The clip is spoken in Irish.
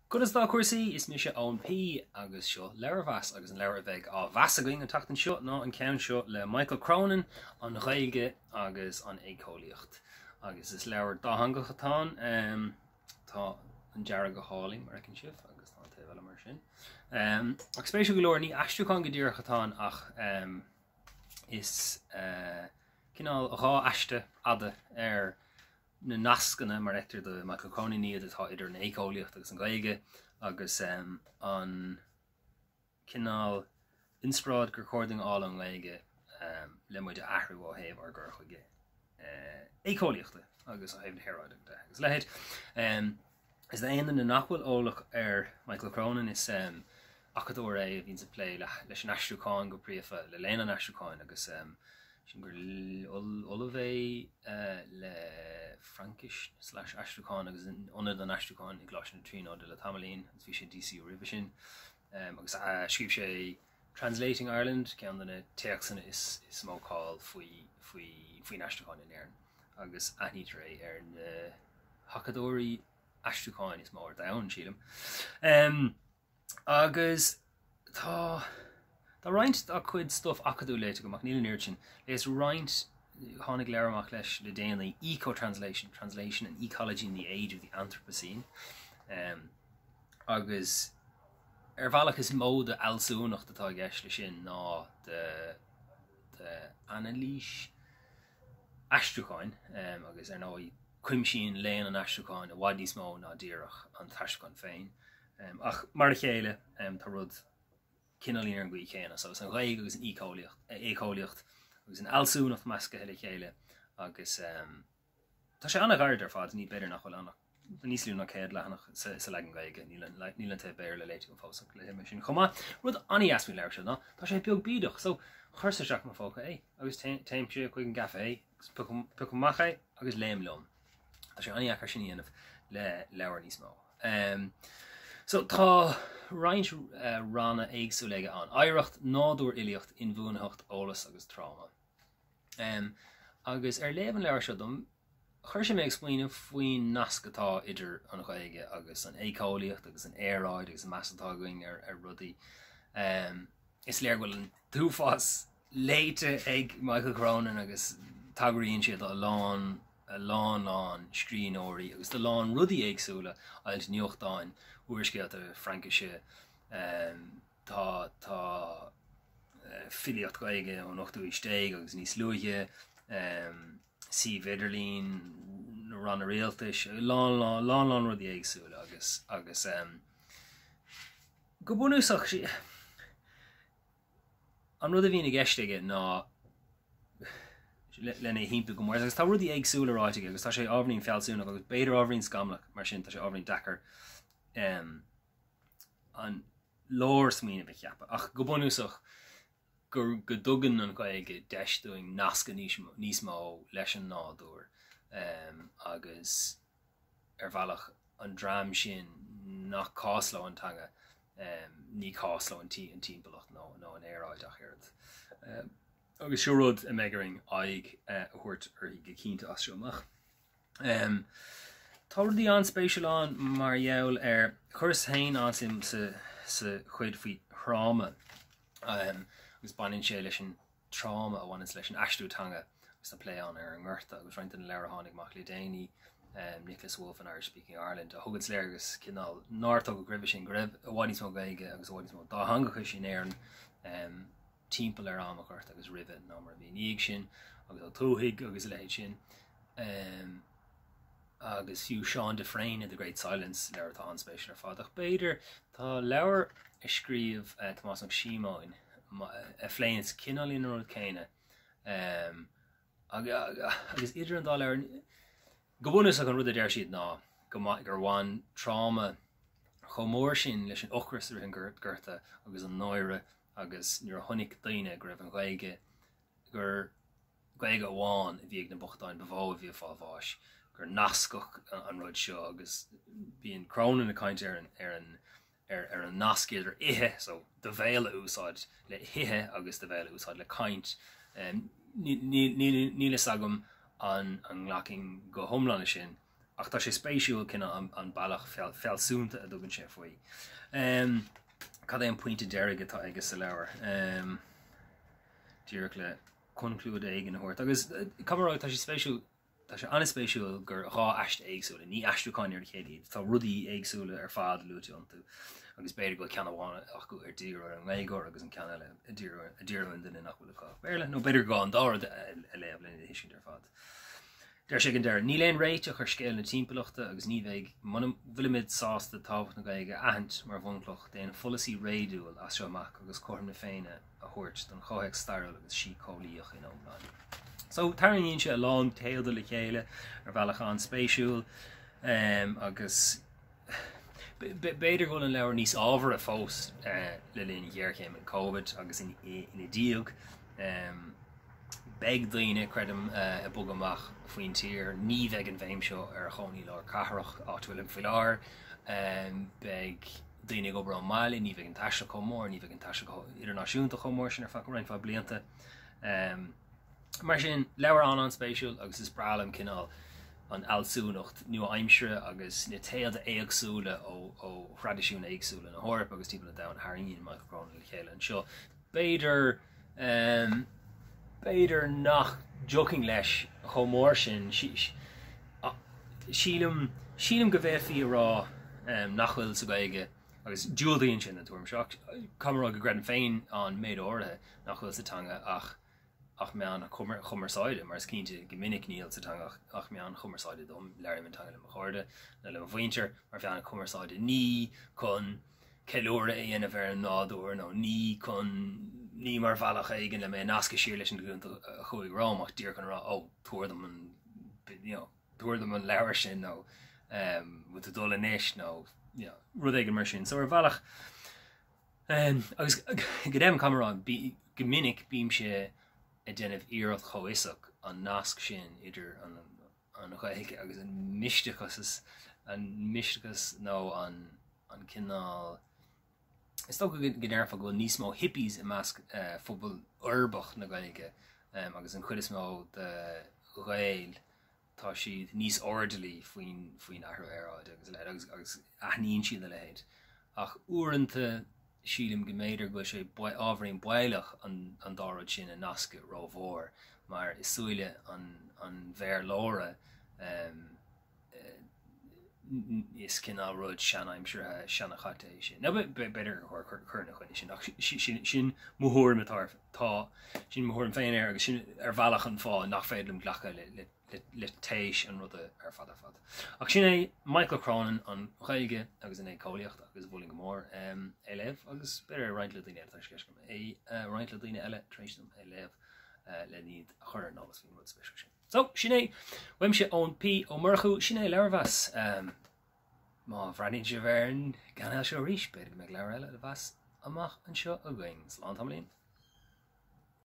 Conas tá cúrsaí? Is mise Eoin P agus seo Leabharmheas agus an leabhar a bheidh á mheas againn an tseachtain seo ná an ceann seo le Michael Cronin, An Ghaeilge agus an Éiceolaíocht. Agus is leabhar dátheangach atá ann. Tá an dearadh go hálainn mar a fheiceann sibh agus tá an taobh eile mar sin. Ach spéisiúil go leor ní aistriúchán go díreach atá ann ach is cineál 2 aiste fhada ar na nascanna, mar a fheictear do Michael Cronin iad, atá idir an éiceolaíocht agus an Ghaeilge agus an cineál inspioráid gur chóir dúinn a fháil ón nGaeilge le muid a athrú ó thaobh ár gcur chuige éiceolaíochta agus ó thaobh na haeráide de agus a leithéid. Is d'aon duine nach bhfuil eolach ar Michael Cronin, is acadóir é a bhíonns ag plé leis an aistriúchán go príomha, le léann an aistriúcháin agus sílim gur ollamh é le Fraincis slash aistriúchán agus in Ionad an Aistriúcháin i gColáiste na Tríonóide le tamaillín agus bhí sé in DCU roimhe sin agus scríobh sé Translating Ireland, ceann de na téacsanna is is mó cáil faoi faoi faoin aistriúchán in Éirinn agus aithnítear é ar na hacadóirí aistriúcháin is mó ar domhan, sílim. Agus tá tá roinnt dá chuid stuff acadúil léite agam ach níl an oiread sin. Léas roinnt, tháinig leabhar amach leis le déanaí, Eco-Translation, Translation and Ecology in the Age of the Anthropocene. Agus ar bhealach is mó de fhealsúnacht atá i gceist leis sin ná de de anailís aistriúcháin agus ar ndóigh cuimsíonn léann an aistriúcháin i bhfad níos mó ná díreach an t-aistriúchán féin. Ach mar a chéile tá rud cineáilín ar an gcaoi chéanna. So is an Ghaeilge agus an éiceolaíocht, éiceolaíocht agus an fhealsúnacht meascaithe le chéile agus tá sé an-ghairid ar fad, ní b'fhéidir nach bhfuil ann ach níos lú ná 100 leathanach sa leagan Gaeilge, níl an níl an taobh Béarla léite agam fós ach léifidh mé sin chomh maith. Rud an-dheas faoin leabhar seo ná tá sé beag bídeach, so chuireas isteach i mo phóca é agus téimse chuig an gcaife agus piocaim piocaim amach é agus léim liom. Tá sé an-dheacair sin a dhéanamh le leabhar níos mó. Um, so tá roinnt uh, ranna éagsúla aige ann. Oidhreacht, nádúr, fhilíocht, inbhuanaitheacht, eolas agus tráma. Um, agus ar léamh an leabhair seo dom, chuir sé mé ag smaoineamh faoin nasc atá idir an Ghaeilge agus an éiceolaíocht agus an aeráid agus an meas atá againn ar, ar rudaí. Um, is léir go bhfuil an t-uafás léite ag Michael Cronin agus tagraíonn sé do a lán a lán lán scríbhneoirí agus do lán rudaí éagsúla, ailt nuachtáin, úrscéalta Fraincise, um, Tá tá filíocht Ghaeilge ón ochtú haois déag agus níos luaithe, suímh idirlín, na ranna rialtais, lán lán lán lán rudaí éagsúla agus agus go bunúsach an rud a bhíonn i gceist aige ná lena shimpliú go mór agus tá rudaí éagsúla ráite aige agus tá sé ábhairín fealsúnach agus b'fhéidir ábhairín scamallach mar sin tá sé ábhairín deacair an lár-smaoineamh a cheapadh, ach go bunúsach go go dtugann an Ghaeilge deis dúinn nascadh níos níos mó leis an nádúr agus ar bhealach an dream sin nach cás leo an teanga, ní cás leo an an timpeallacht nó nó an aeráid ach oiread. Agus seo rud a mbeidh orainn aghaidh a thabhairt uirthi go cinnte as seo amach. Tá rudaí an-spéisiúil ann mar gheall ar, chuireas féin an-suim sa sa chuid faoi thráma agus baineann sé leis an tráma a bhaineanns leis an aistriú teanga agus tá plé ann ar an nGorta agus roinnt de na leabhair a tháinig amach le déanaí, Nicholas Wolf and Irish Speaking Ireland, a thuganns léargas cineál nár tugadh roimhe sin go raibh i bhfad níos mó Gaeilge agus i bhfad níos mó dátheangachais in Éirinn timpeall ar am an Ghorta agus roimhe ná mar a bhí ina dhiaidh sin agus Ó Tuathaigh agus a leithéid sin. Agus fiú Seán de Fréine, The Great Silence, leabhar atá an-spéisiúil ar fad. Ach b'fhéidir, tá leabhar a scríobh Tomás Mac Síomóin a phléann cineáilín an rud céanna. Agus idir an dá leabhar, go bunúsach an rud a deir siad ná go gur bhain tráma chomh mór sin leis an ocras i rith an Ghorta agus an náire agus nuair a chonaic daoine go raibh an Ghaeilge, gur Gaeilge amháin a bhí ag na bochtáin ba mhó a bhí ag fáil bháis, gur nascadh an rud seo agus bíonn Cronin ag caint ar an ar an ar ar an nasc idir ithe, so do bhéal a úsáid le hithe agus do bhéal a úsáid le caint. Níl fhios agam an an nglacfainn go hiomlán leis sin. Ach tá sé spéisiúil cineál an bealach fealsúnta a dtugann sé faoi. Cad é an pointe deiridh atá aige sa leabhar? Díreach le conclúid éigin a thabhairt. Agus caithfidh mé a rá, tá sé spéisiúil, tá sé an-spéisiúil gur 2 aiste éagsúla, ní aistriúcháin ar a chéile iad, tá rudaí éagsúla ar fad luaite iontu agus b'fhéidir go bhfuil ceann amháin acu ar díriú ar an nGaeilgeoir agus an ceann eile ag díriú ar an duine nach bhfuil acu ach Béarla, nó b'fhéidir gur gá an dá rud a léamh lena thuiscint ar fad. Deir sé ag an deireadh, Níl aon réiteach ar scéal na timpeallachta agus ní bheidh muna bhfuilimid sásta tábhacht na Gaeilge a aithint mar bhunchloch d'aon pholasaí réadúil as seo amach agus cothrom na Féinne a thabhairt don chomhthéacs stairiúil agus síceolaíoch ina iomláine. So, tarraingíonn sé a lán téada le chéile ar bhealach an-spéisiúil agus b'fhéidir go bhfuil an leabhar níos ábhartha fós le linn ghéarchéim an Covid agus ina diaidh. Beidh daoine, creidim, ag bogadh amach faoin tír. Ní bheidh an bhéim seo ar chónaí lár cathrach, áit a bhfuilim faoi láthair. Beidh daoine ag obair ón mbaile, ní bheidh an taisteal chomh mór, ní bheidh an taisteal idirnáisiúnta chomh mór sin ar feadh roinnt mhaith blianta. Mar sin, leabhar an-an-spéisiúil agus is breá liom cineál an fhealsúnacht nua-aimseartha agus na téada éagsúla ó thraidisiúin éagsúla na hEorpa agus timpeall an domhain a tharraingíonn Michael Cronin le chéile anseo. B'fhéidir, b'fhéidir nach dtiocfainn leis chomh mór sin. Sílim, sílim go bhféadfaí a rá nach bhfuil sa Ghaeilge, agus diúltaíonn sé don tuairim seo, ach caithfidh mé a rá go gcreidim féin an méid áirithe nach bhfuil sa teanga ach ach meán chumarsáide, mar is cinnte go minic níl sa teanga ach meán chumarsáide dom, labhraím an teanga le mo chairde nó le mo mhuintir mar mheán cumarsáide, ní chun ceiliúradh a dhéanamh ar an nádúr nó ní chun, ní mar bhealach éigin le mé a nascadh siar leis na glúnta a chuaigh romham ach díreach chun a rá oh tabhair dom an, you know, tabhair dom an leabhar sin nó bhfuil tú ag dul anois nó you know, rud éigin mar sin. So ar bhealach, Agus go deimhin, caithfidh mé a rá, go minic bímse ag déanamh iarracht chomhfhiosach an nasc sin idir an Ghaeilge agus an misteachas, an misteachas nó an cineál, is dócha go ndéarfá go bhfuil níos mó hippies i measc phobal uirbeach na Gaeilge agus an chuid is mó de Ghaeil tá siad níos airdeallaí faoin faoin athrú aeráide agus a leithéid agus agus aithníonn siad a leithéid. Ach uaireanta sílim go mb'fhéidir go bhfuil sé ábhairín baolach an an dá rud sin a nascadh rómhór mar i súile an an Bhéarlóra um, is cineál rud seanaimseartha seanchaite é sin. Nó b'fhéidir gur chóir cur ina choinne sin ach sin sin mo thuairim atá tá sin mo thuairim féin air agus sin ar bhealach an fáth nach féidir liom glacadh le le le le téis an ruda ar fad ar fad. Ach sin é Michael Cronin an Ghaeilge agus an éiceolaíocht agus mholfainn go mór é a léamh agus b'fhéidir roinnt le daoine eile tar éis é a roinnt le daoine eile tar éis dom é a léamh le iad a chur ar an eolas faoin rud spéisiúil sin. So, sin é. Uaimse Eoin P. Ó Murchú, sin é Leabharmheas. Má bhreathnaíonn sibh ar an gcainéal seo arís, b'fhéidir go mbeidh leabhar eile le mheas amach anseo againn. Slán tamaillín.